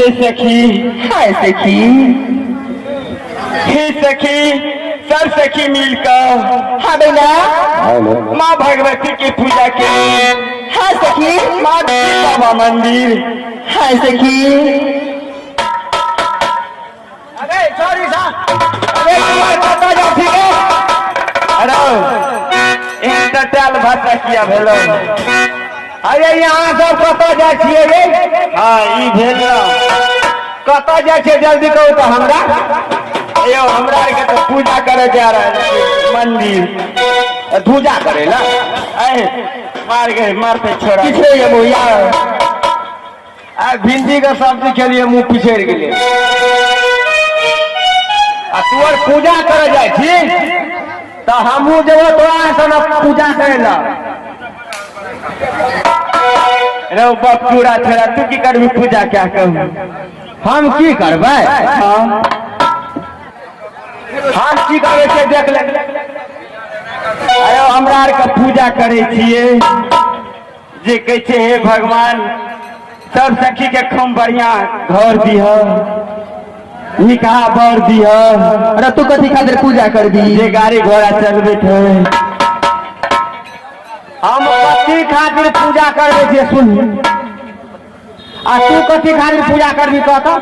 हे सखी, हाय सखी। हे सखी, सब सखी मिलकर हाँ बहना। माँ भगवती की पूजा के। हाँ सखी। माँ बाबा मंदिर। हाँ सखी। अरे सॉरी सा, अरे तुम्हारे पापा जा ठीक है। अरे एक टटाल भाषा किया भेलो। अरे यहाँ सब कतऽ जाइ छियै रे? हाँ, ई भेल ना। कतऽ जाइ छियै, जल्दी कहू तऽ हमरा। यौ, हमरा आरके तऽ पूजा करे जा रहल छियै मंदिर। पूजा करे ला? ऐ मार गए, मारते छोड़ा। पिछड़े ये मुया। आ भिंडी के सब्जी खेलिए, मुंह पिछड़ गेलै। आ तू आर पूजा करे जाइ छी तऽ हमहूँ जेबो तोरा सन पूजा करे ला। रे बाप पूरा छोड़ा, तू की करबी पूजा, क्या कहूँ? हम की करबै? हाँ। हम की करबै से देख ले। अरे हमरा आरके पूजा करै छियै जे कहै छै, हे भगवान, सब सखी के खूब बढ़िया घर दिह, निकाह बर दिह। अरे तू कथी खातिर पूजा करबी? जे गाड़ी घोड़ा चलबैत है। हम कथी खातिर पूजा करबै छियै सुन, आ तू कथी खातिर पूजा करबी, कह तऽ।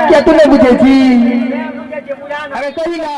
क्या तू नहीं बुझे छी? अरे कही ना।